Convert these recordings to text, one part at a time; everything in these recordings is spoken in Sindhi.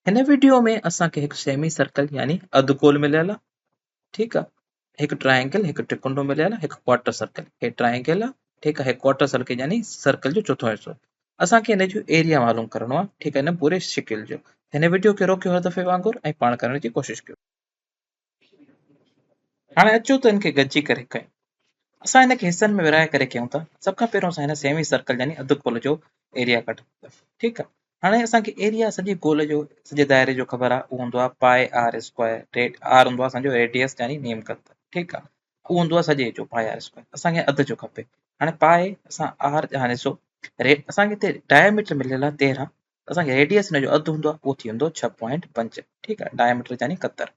هن وڊيو ۾ اسان کي هڪ سيمي سرڪل يعني اڌ گول مليل آ، ٺيڪ آ، هڪ ٽرائنگل، هڪ ٽڪنڊو مليل آ، هڪ ڪوارٽر سرڪل، هي ٽرائنگل آ، ٺيڪ آ، هي ڪوارٽر سرڪل يعني سرڪل جو چوٿون حصو. اسان کي هن جو ايريا معلوم ڪرڻو آ، ٺيڪ آ، هن پوري شڪل جو. هن وڊيو کي روڪيو هر دفعي وانگر ۽ پاڻ ڪرڻ جي ڪوشش ڪيو. هاڻي اچو ته ان کي گڏجي ڪري ڪيون. اسان هن کي حصن ۾ ورهائي ڪري ڪيون ٿا. سڀ کان پهريون اسان هن سيمي سرڪل يعني اڌ گول جو ايريا ڪڍون ٿا. ٺيڪ آ. هاڻي اسان کي ايريا سڄي گول جو سڄي دائري جو خبر آ، اهو هوندو آ پائي آر اسڪوائر، ريڊ آر هوندو آ اسان جو ريڊيس يعني نيم قطر. ٺيڪ آ. اهو هوندو آ سڄي جو پائي آر اسڪوائر. اسان کي اڌ جو کپي. هاڻي پائي اسان آر هاڻي ڏسو ريڊ اسان کي هتي ڊائميٽر مليل آ 13، اسان کي ريڊيس هن جو اڌ هوندو آ اهو ٿي ويندو 6.5. ٺيڪ آ، ڊائميٽر يعني قطر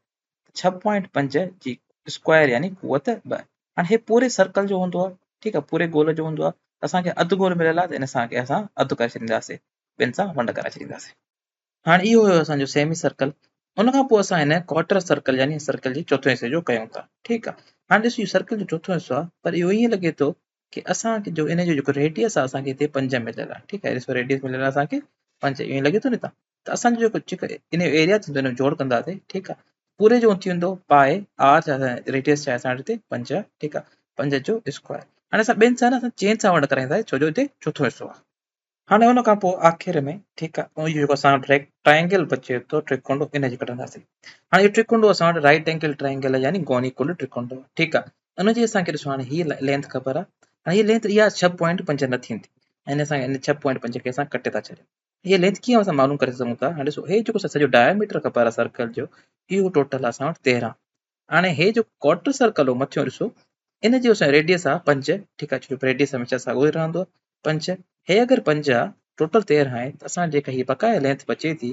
6.5 جي اسڪوائر يعني قوت 2. هاڻي هي پوري سرڪل جو هوندو آ، ٺيڪ آ، پوري گول جو هوندو آ. اسان کي اڌ گول مليل آ ته ان سان کي اسان اڌ ڪري ڇڏينداسين، ٻن سان ونڊ ڪرائي ڇڏينداسين. هاڻي اهو هيو اسان جو سيمي سرڪل. ان کان پوء اسان هن ڪوارٽر سرڪل يعني سرڪل جي چوٿين حصي جو ڪيون ٿا. ٺيڪ آ، هاڻي ڏسو اهو سرڪل جو چوٿون حصو آ، پر اهو ائين لڳي ٿو ڪي اسان کي جو ان جو جيڪو ريڊيس آ اسان کي هتي 5 مليل آ. ٺيڪ آ، ڏسو ريڊيس مليل آ اسان کي 5، ائين لڳي ٿو ني تان ته اسان جو جيڪو جيڪو ان جو ايريا ٿيندو ان جو جوڙ ڪنداسين. ٺيڪ آ، پوري جو ٿي ويندو پائي آر ڇا ريڊيس ڇا اسان وٽ هتي 5 آ. ٺيڪ آ، 5 جو اسڪوائر. هاڻي اسان ٻن سان نه اسان چئن سان ونڊ ڪرائينداسين ڇو جو هتي چوٿون حصو آ. هاڻي ان کان پوء آخر ۾ ٺيڪ آ اهو جيڪو اسان وٽ ٽرائنگل بچي ٿو ٽرڪونڊو ان جي ڪڍنداسين. هاڻي اهو ٽرڪونڊو اسان وٽ رائٽ اينگل ٽرائنگل يعني گوني ڪنڊ ٽرڪونڊو. ٺيڪ آ، ان جي اسان کي ڏسو هاڻي هي لينٿ خبر آ. هاڻي هي لينٿ اها 6.5 نه ٿيندي ۽ اسان ان 6.5 کي اسان ڪٽي ٿا ڇڏيون. هي لينٿ ڪيئن اسان معلوم ڪري سگهون ٿا؟ هاڻي ڏسو هي جيڪو سڄو ڊائميٽر خبر آ سرڪل جو اهو ٽوٽل اسان وٽ 13. هاڻي هي جيڪو ڪوارٽر سرڪل هو مٿيون ڏسو ان جو اسان ريڊيس آ 5. ٺيڪ آ، ڇو جو ريڊيس هميشه ساڳيو ئي رهندو آ 5. هي اگر 5 آ ٽوٽل 13 آهي ته اسان جيڪا هي بقايا لينٿ بچي ٿي،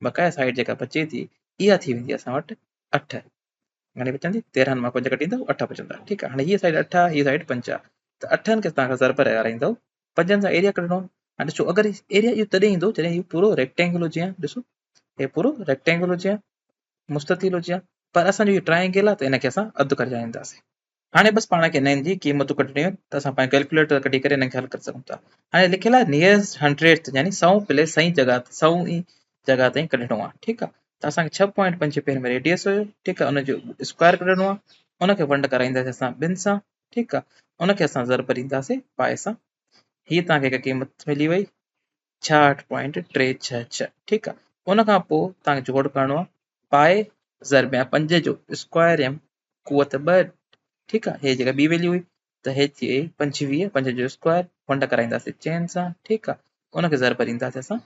بقايا سائيڊ جيڪا بچي ٿي اها ٿي ويندي اسان وٽ 8. گهڻي بچندي؟ 13 مان 5 ڪٽيندو 8 بچندا. ٺيڪ آ، هاڻي هي سائيڊ 8 آ، هي سائيڊ 5 آ ته اٺن کي توهان ضرب لڳارائيندو، پنجن سان ايريا ڪڍڻو. هاڻي ڏسو اگر ايريا اهو تڏهن ايندو جڏهن هي پورو ريڪٽينگل هجي ها. ڏسو هي پورو ريڪٽينگل هجي ها، مستطيل هجي ها، پر اسان جو هي ٽرائنگل آ ته ان کي اسان اڌ ڪري ڄاڻينداسين. هاڻي بس پاڻ کي انهن جي قيمتون ڪڍڻيون آهن ته اسان پنهنجو ڪيلڪيوليٽر ڪڍي ڪري انهن کي حل ڪري سگهون ٿا. هاڻي لکيل آهي نيئرسٽ هنڊريڊ يعني سئو پلس سئي جڳهه سئو ئي جڳهه تائين ڪڍڻو آهي. ٺيڪ آ، ته اسان کي 6.5 پهرين ۾ ريڊيس هيو. ٺيڪ آ، ان جو اسڪوائر ڪڍڻو آ، ان کي ونڊ ڪرائينداسين اسان ٻن سان. ٺيڪ آ، ان کي اسان ضرب ڏينداسين پائي سان. هي توهان کي هڪ قيمت ملي وئي 66.366. ٺيڪ آ، ان کان پوء توهان کي جوڙ ڪرڻو آ پائي ضرب يا 5 جو اسڪوائر يا قوت 2. ٺيڪ آ، هي جيڪا ٻي ويليو هئي ته هي ٿي وئي 25، 5 جو اسڪوائر ونڊ ڪرائينداسين چئن سان. ٺيڪ آ، ان کي ضرب ڏينداسين اسان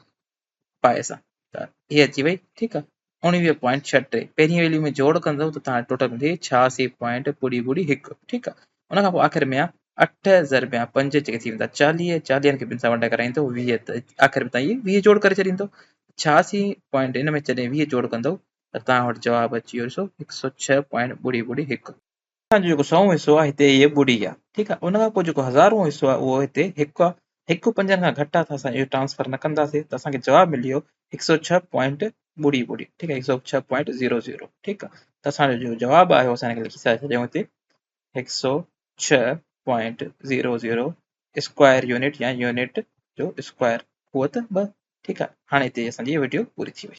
پائي سان ته هي اچي وئي. ٺيڪ آ، 19.63 پهرين ويليو ۾ جوڙ ڪندو ته توهان ٽوٽل ملي 86.001. ٺيڪ آ، ان کان پوء آخر ۾ آ 8 ضرب يا 5 جيڪي ٿي ويندا 40، 40 کي ٻن سان ونڊ ڪرائيندو 20 ته آخر ۾ توهان هي 20 جوڙ ڪري ڇڏيندو. 86 پوائنٽ ان ۾ جڏهن 20 جوڙ ڪندو ته توهان وٽ جواب اچي ويو ڏسو 106.001. اسان جو جيڪو سئون حصو آهي هتي هي ٻڙي آهي. ٺيڪ آهي، ان کان پوء جيڪو هزارون حصو آهي اهو هتي هڪ آهي، هڪ پنجن کان گهٽ آهي ته اسان اهو ٽرانسفر نه ڪنداسين ته اسان کي جواب ملي ويو 106.00. ٺيڪ آهي، 106.00. ٺيڪ آهي، ته اسان جو جيڪو جواب آيو اسان هن کي لکي ٿا ڇڏيون هتي 106.00 اسڪوائر يونٽ يا يونٽ جو اسڪوائر قوت 2. ٺيڪ آهي، هاڻي هتي اسان جي وڊيو پوري ٿي وئي.